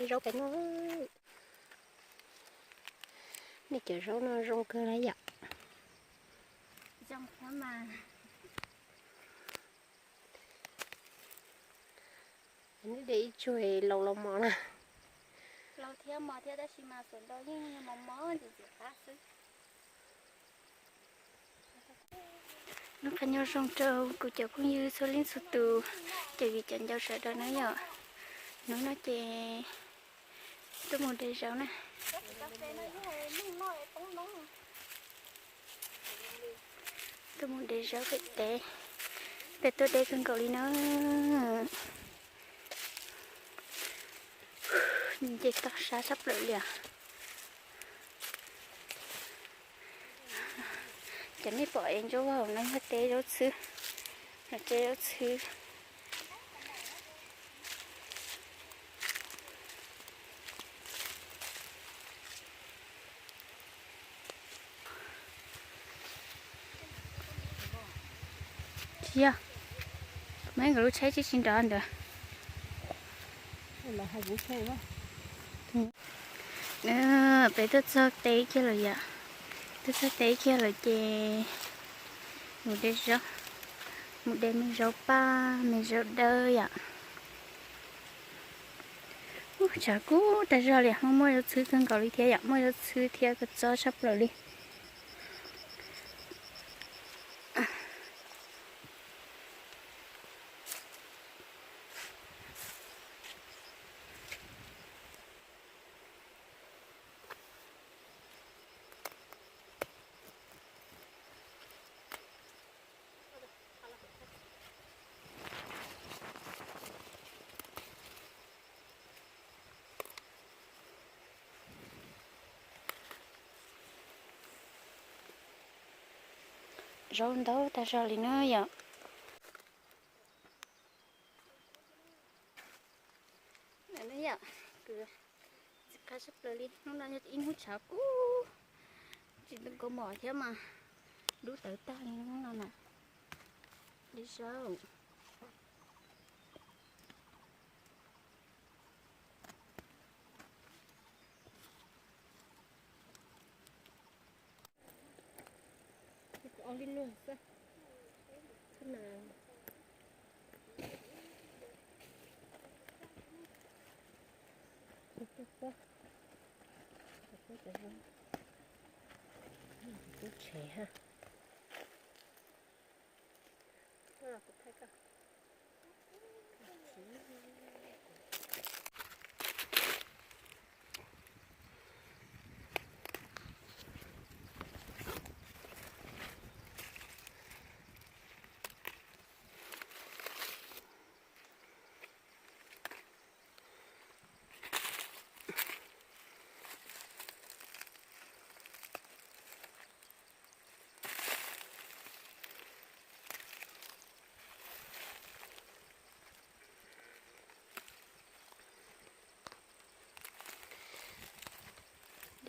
Zaub pem no, nej cov zaub no zoo kawg li yom. Neb de ib tsuag laus los mos na. Laus thiab mos thiab tab sis mas xuas ntau yeej mos mos ntxim ntxim qab xwb. Noj qab nyob zoo rau kuv cov phooj ywg txhua leej txhua tus, cov viv cov ncaus sawv daws na yom. Hnub no ces tuaj mus de zaub na. Tuaj mus de zaub pem teb, peb tuaj de kawg nkaus li na. Nce toj sab tshaj plaws li os. Cov nej pom es ntsuab hauv no yog teb zaub txhwb, no teb zaub txhwb. Tsis yog, muab nkawd lub tsheb tsis tsis nrov ntawd. Peb tuaj txog teb kiag lawm yom, tuaj txog teb kiag lawm ces mus de zaub, mus de me zaub paj me zaub dawb yom. Ub, tshav kub tag zog li, muaj muaj zaub txhwb kawg nkaus li thiab yom, muaj zaub txhwb thiab kua txob tshaj plaws li. Zaub ntau tag zog li na yom. Txiv qab sab plaws li, hnub no yog ib hnub tshav kub, tsis ntev kaus mom thiab mas dub tawv tag li hnub no na. Li saub. Li no xwb. Tub tshev ha.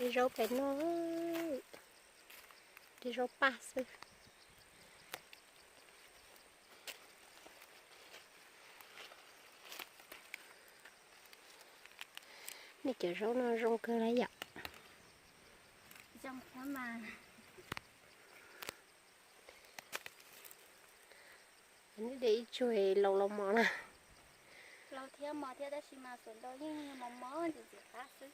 De zaub pem no, de zaub paj xwb. Nej cov zaub no zoo kawg li yom. Neb de ib tsuag laus los mos na. Laus thiab mos thiab tab sis mas xuas ntau yeej mos mos ntxim ntxim qab xwb.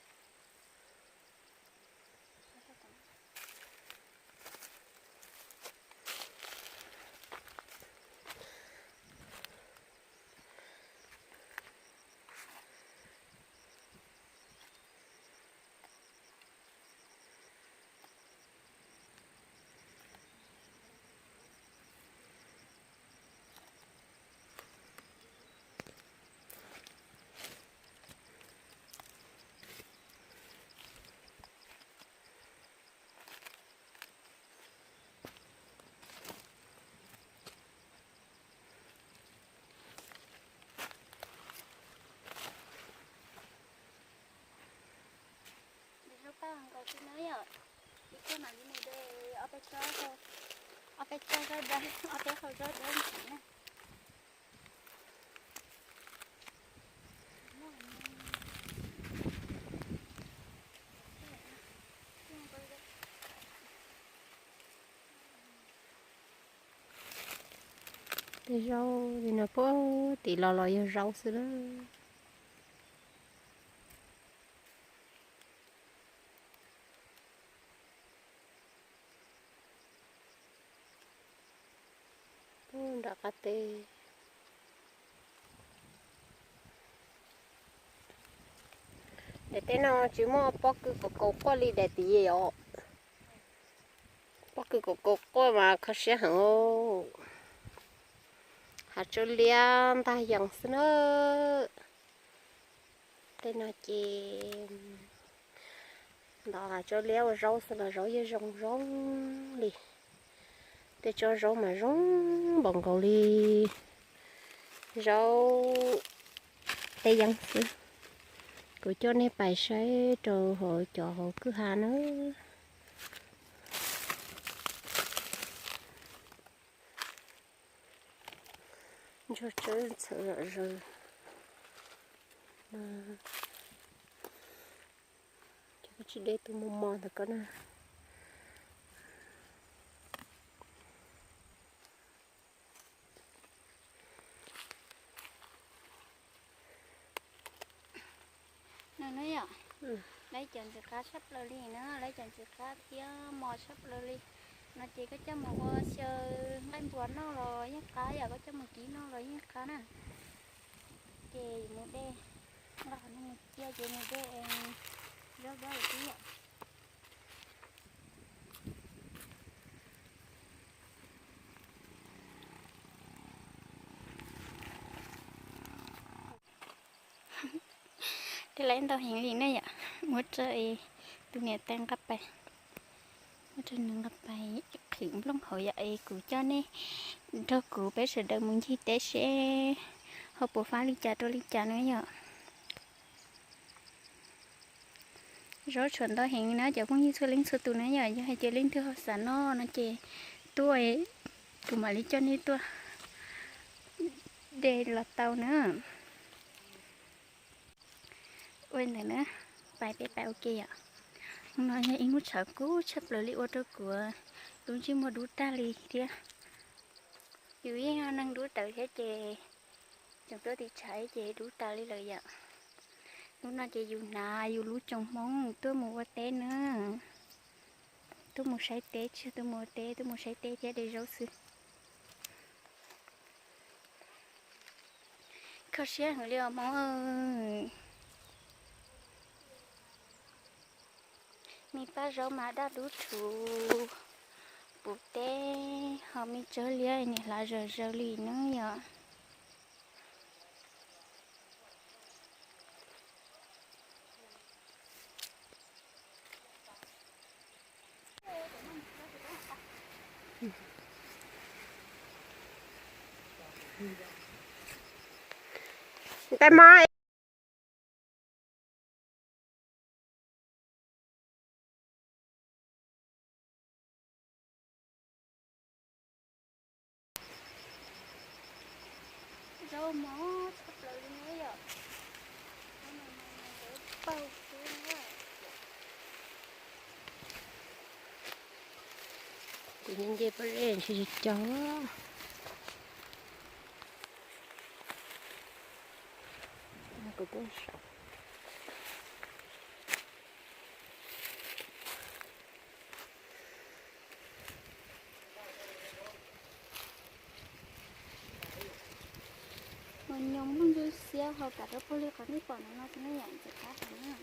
De zaub paj nkaus xwb na yom. Ib pliag mam li mus de ob peb tsob, ob peb tsob zaub dawb, ob peb hau zaub dawb ntxiv na. Tej zaub li no puag tim los los yog zaub xwb lawm. Puag nram qab teb. Daim teb no tsis muaj pob kws kaus kaus quaj li daim tid os. Pob kws kaus kaus quaj mas kho siab heev. Hav tsawb liab ntag yees xwb na. Tej no ces ntov hav tsawb liab ua zaub xwb los zaub yeej zoo zoo li. Tej tsob zaub mas zoo npaum nkaus li zaub teb yeeb xwb. Kuv coj nej pais saib rau hauv cov hauv kwj ha na. Ntsuag tsawb txhawv zom zaws. Cov tsis deb tus mos mos ntawm ko na. No na yom, lawv cov ntxim qab tshaj plaws li na, lawv cov ntxim qab thiab mos tshaj plaws li. No ces koj coj mus ua xyaw nqaij npua noj los yeej qab yom, koj coj mus kib noj los yeej qab na. Ces mus de, nqa qhov no mus cia ces mus de zaub dab lawm xwb yom. Tej lawv ntau heev li na yom, muab rau tus niam tais nqa pais, muab rau nws nqa pais qhwv nplooj hauv yom, es kuv coj nej nrog kuv peb sawv daws mus ncig teb seb ho puas fab li cas rau li cas na yom. Zaub tshuav ntau heev na cov phooj ywg txhua leej txhua tus na yom, yog hais tias leej twg ho xav noj no ces tuaj, kuv mam li coj nej tuaj de los tau na. Ua ntawm na, pais peb pais ua ke yom. Hnub no yog ib hnub tshawv kub tshaj plaws li ua rau kuv lub ntsej muag dub tag li thiab. Yus yeej yog neeg dub tawv thiab ces tseem tuaj tim tshav ces dub tas li lawm yom. Hnub no ces yus hnav yus lub tsoos Hmoob tuaj mus ua teb na. Tuaj mus saib teb, tsis yog tuaj mus ua teb, tuaj mus saib teb thiab de zaub xwb. Kho siab heev li os Hmoob. Me pab zaub mas daj dub rhuv, puv teb ho me tsawb liab niam hlav zom zaws li na yom. Ntais mov. Zaub mov tshaj plaws li na yom. Zaub no mas paug xwb na. Kuv nce pob zeb ntshe tsis cog. Mos nyoos nplooj ntsuab xiab ho kav rau puag li qhov nej pom no no xwb na yom, ntxim qab heev na.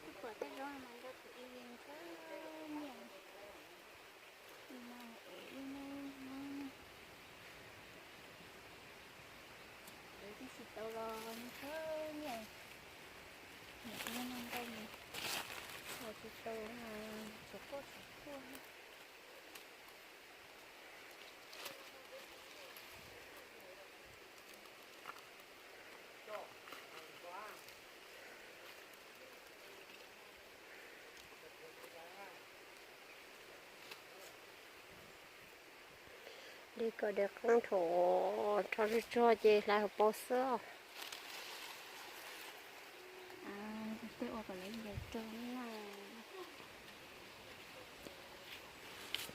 Kuv pom tej zaub no mas nco kuv ib yam ntshaw nyiam. Ib no ib no no. Lawv twb tsis tau los ntshaw nyiam. Ib no ntau mus, los tsis tau mas tsuas quaj tsuas quaj. Li kom dev qeeb rho, rho tsuag tsuag ces hlais hauv paus xwb. Tej ua kom lawv yau rau na.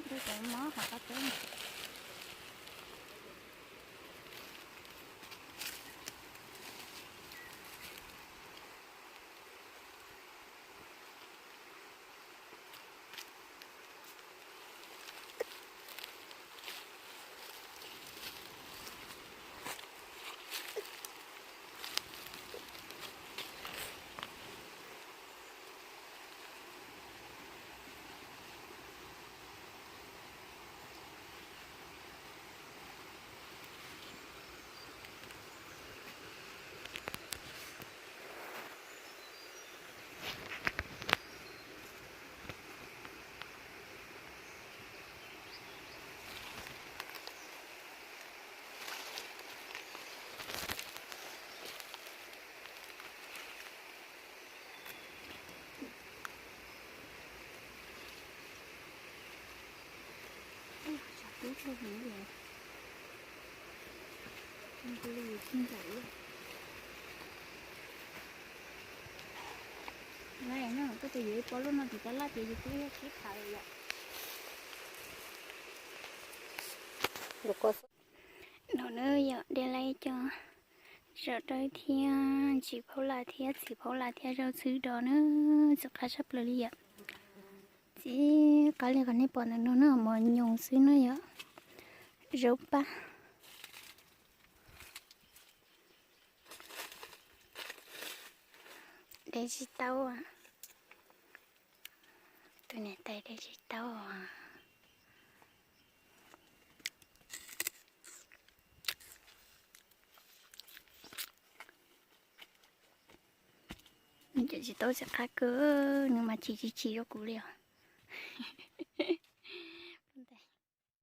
Tej cov mob qhov qab teb. Koj tus yuav ib pob lub no ces cov laj ces yus twb kib khaws yom. No na yom, de laj cov zaum dawb thiab ntsis phaub laj thiab txiv phaub laj thiab zaub txhwb do na, txawv qab tshaj plaws li yom. Txiv qab li qhov nej pom ntawm no na, mos nyoos xwb na yom. Zaub paj. De tsis tau. Tus niam tais de tsis tau. Nws cem tsis tau txiv qab kawg, nws mas chim chim chim rau kuv li os.